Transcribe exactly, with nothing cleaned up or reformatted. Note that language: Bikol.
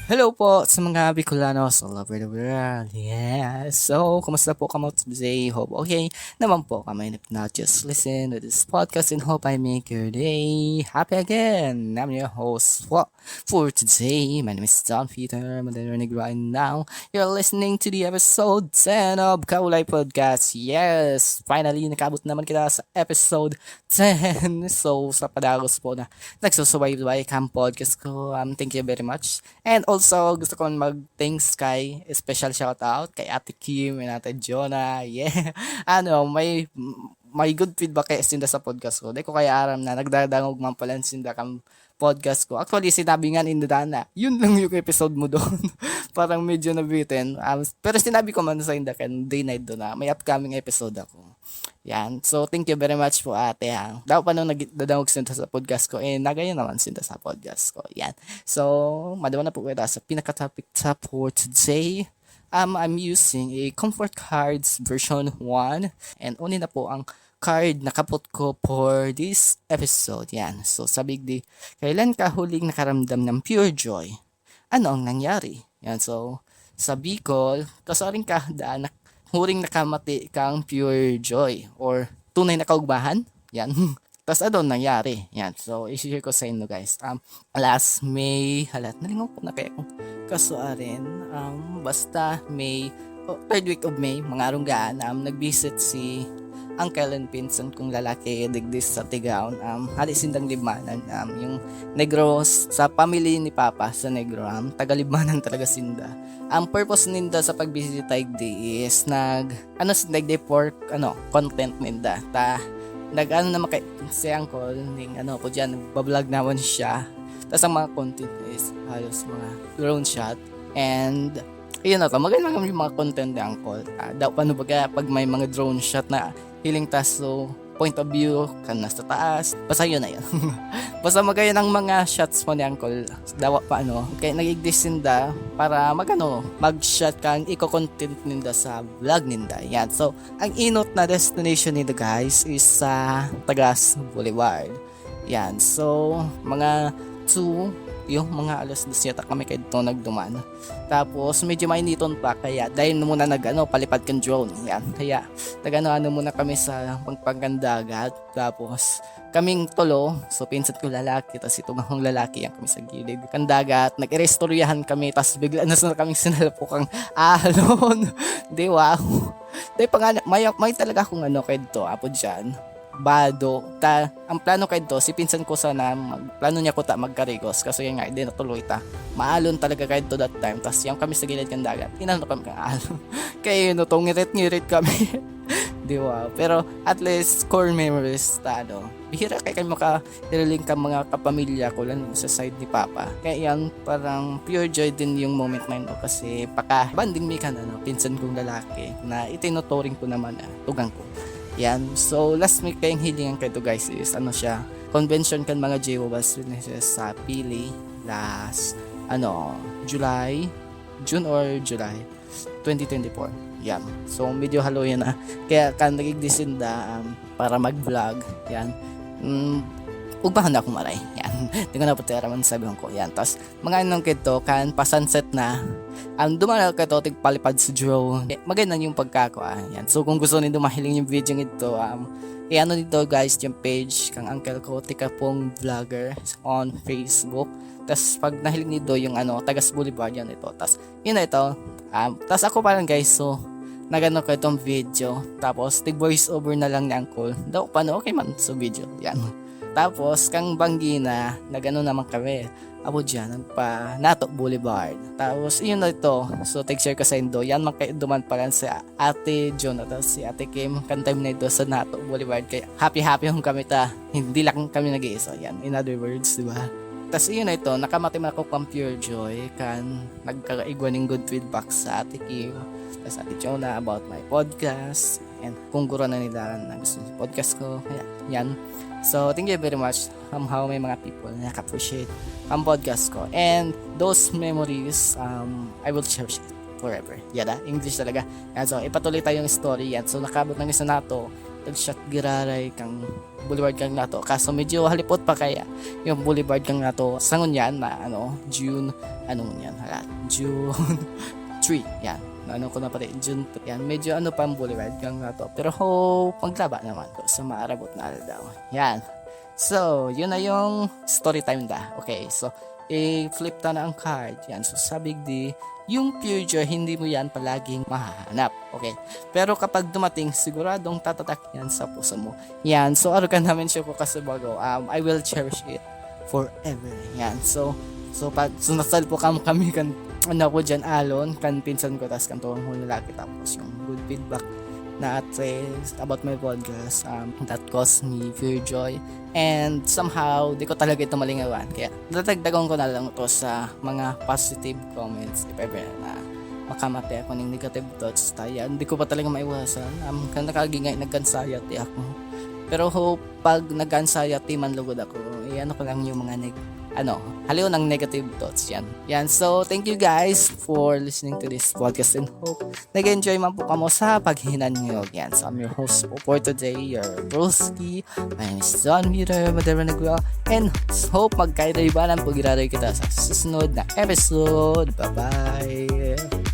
Hello po sa mga Bicolano all over the world. Yeah. So, kumusta po kamo today? Hope okay naman po kamo. And if not, just listen to this podcast and hope I make your day happy again. I'm your host po for today. My name is Don Peter Madero Negro, and now you're listening to the episode ten of Kaulay Podcast. Yes! Finally, nakaabot naman kita sa episode ten. So, sa padagos po na nagsusubaybay kan podcast ko, um, thank you very much. And also, gusto ko mag-thanks kay, special shout out kay Ate Kim and Ate Jonah. Yeah. Ano, may, may good feedback kay sinda sa podcast ko. Di ko kaya aram na nagdadangog man pala sinda kan podcast ko. Actually, sinabi nga ninda na, "Yun lang yung episode mo doon." Parang medyo nabitin. Um, pero sinabi ko man sa inda kan day na ito na may upcoming episode ako. Yan. So, thank you very much po, ate, ha. Daw pa nung nagdadangog sinda sa podcast ko, eh, nagayon naman sinda sa podcast ko. Yan. So, madama na po kita sa pinaka-topic ta for today. Um, I'm using a Comfort Cards version one. And uni na po ang card na kapot ko for this episode. Yan. So, sabi di, kailan ka huling nakaramdam ng pure joy? Ano ang nangyari? Yan. So, sa Bicol, kasaring ka, daan na, huring nakamati kang pure joy or tunay na kaugmahan? Yan. Tas ano nangyari? Yan. So, i-share ko sa inyo, guys. Um, last May, halat, nalingaw ko na kaya kung kaso arin. Um, basta May, oh, third week of May, mga arunggaan, um, nag-visit si Uncle and pinsan kong lalaki digdi sa Tigaon. Um, hali sindang Libmanan. Um, yung Negros, sa family ni Papa sa Negro, um, taga Libmanan talaga sinda. Ang purpose ninda sa pagbisita digdi is nag, ano, sinda digdi for, ano, content ninda. Ta, nag, ano naman kay, si Uncle, ning, ano, ko dyan, nagbablog naman siya. Tas ang mga content is halos mga drone shot. And, yun na to, maganda lang yung mga content ni Uncle. Ah, daw, paano baga, pag may mga drone shot na hiling ta, so, point of view, kan nasa taas. Basta yun na yun. Basta magayon ang mga shots mo ni Uncle. Dawa pa, ano. Kaya nag-exist sinda para mag-ano, mag-shot kan iko-content ninda sa vlog ninda. Yan. So, ang inot na destination nito, guys, is sa Tagas Boulevard. Yan. So, mga two, yung mga alas dos yata kami kayo nagduman. Tapos, medyo mainiton pa, kaya dahil muna nag, ano, palipad kan drone. Yan. Kaya, nag-ano-ano muna kami sa pagpanggandagat. Tapos, kaming tulo, so pinsan ko lalaki, tas itong akong lalaki, yan kami sa gilid kan dagat. Nag-iristoryahan kami, tas bigla na sa kaming sinalpok ang alon. Di, wow. Di pa nga, may, may talaga akong ano, kayo to, apo dyan. Bado. Ta, ang plano kayo to, si pinsan ko sana, mag, plano niya ko ta magkarigos. Kasi yan nga, hindi natuloy ta. Maalon talaga kayo to that time. Tas yan kami sa gilid kan dagat. Inano kami kang alon. Kaya yun, no, to, ngirit-ngirit kami. Di ba? Pero at least, core memories ta, ano. Bihira kay kami makahiriling ka mga kapamilya ko lang sa side ni Papa. Kaya yan, parang pure joy din yung moment na yun, no? Kasi paka-bonding mi kan, ano, pinsan kong lalaki na itinuturing ko naman, ah, tugang ko. Yan. So, last week kayong hilingan kayo to, guys, is, ano siya, convention kan mga Jehovah's Witnesses sa Pili last, ano, July, June or July. twenty twenty-four. Yan. So, medyo haloyan na. Kaya kan nagigdisinda, um, para mag-vlog, yan. Mm, ugbahan na akong maray. Yan. Di ko na pati araman sabi ko. Yan. Tas, mga anong kito, kan pa-sunset na, ang duman ako kito, tigpalipad sa drone. Eh, maganda yung pagkako, ah. Yan. So, kung gusto niyo mahiling yung video nito, um, i-ano nito, guys, yung page kang uncle ko, Tikapong Vlogger on Facebook. Tas, pag nahiling niyo yung, ano, Tagas Boulevard, yan ito. Tas, yun na ito. Um, tas ako pa lang, guys, so, nagano ko itong video. Tapos, tig voice over na lang ni Uncle. Daw, paano? Okay man sa video. Yan. Tapos, kang banggi na, nagano naman kami. Abo dyan, nagpa Nato Boulevard. Tapos, yun na ito. So, tig-share ko sa indo. Yan, magkaiduman pa lang si Ate Jonathan, si Ate Kim. Kan time na ito sa Nato Boulevard. Kaya, happy-happy hong kami ta. Hindi lang kami nag-iisa. Yan, in other words, di ba? Tas, yun na ito. Nakamati man ako kang pure joy. Kan nagkakaigwa ning good feedback sa Ate Kim, sa Ate Jonah about my podcast, and kung guro na nila na gusto sa podcast ko. Kaya, yan. So, thank you very much. Somehow, may mga people na naka-appreciate ang podcast ko. And those memories, um, I will cherish it forever. Yada, English talaga. Yan, so, ipatuloy tayong story. Yan, so, nakabot ng isa na to. Siya giraray kan Boulevard kan Nato. Kaso medyo halipot pa kaya yung Boulevard kan Nato. Sa ngunyan na ano, June, ano ngunyan, hala, June three, yan. Ano ko na pati, June three, yan. Medyo ano pa ang Boulevard kan Nato. Pero hope, maglaba naman to sa maarabot na aldaw. Yan. So, yun na yung story time da. Okay, so, i-flip ta na ang card. Yan, so sabi di, yung pure joy, hindi mo yan palaging mahahanap. Okay, pero kapag dumating, siguradong tatatak yan sa puso mo. Yan, so, arukan namin siya ko kasi bago, um, I will cherish it forever. Yan, so, so, pag sunasal po kam-, kami kan, ano ko dyan, alon, kan pinsan ko, tas kan tuwang ko lalaki, tapos yung good feedback na at least about my podcast, um, that caused me pure joy. And somehow, di ko talaga ito malingawan. Kaya, dadagdagan ko na lang to sa mga positive comments, if ever na makamate ako ng negative thoughts. Kaya, hindi ko pa talaga maiwasan. Um, kan nakagingay, nag-anxiety ako. Pero hope, pag nag-anxiety man lugod ako, eh, ano ko lang yung mga neg-, ano, haliw ng negative thoughts yan. Yan. So, thank you guys for listening to this podcast and hope nag-enjoy man po kamo sa paghinanyog. Yan. So, I'm your host po for today, your broski. My name is John Peter Madera Negro. And hope magkainaibanan po giraray kita sa susunod na episode. Bye-bye!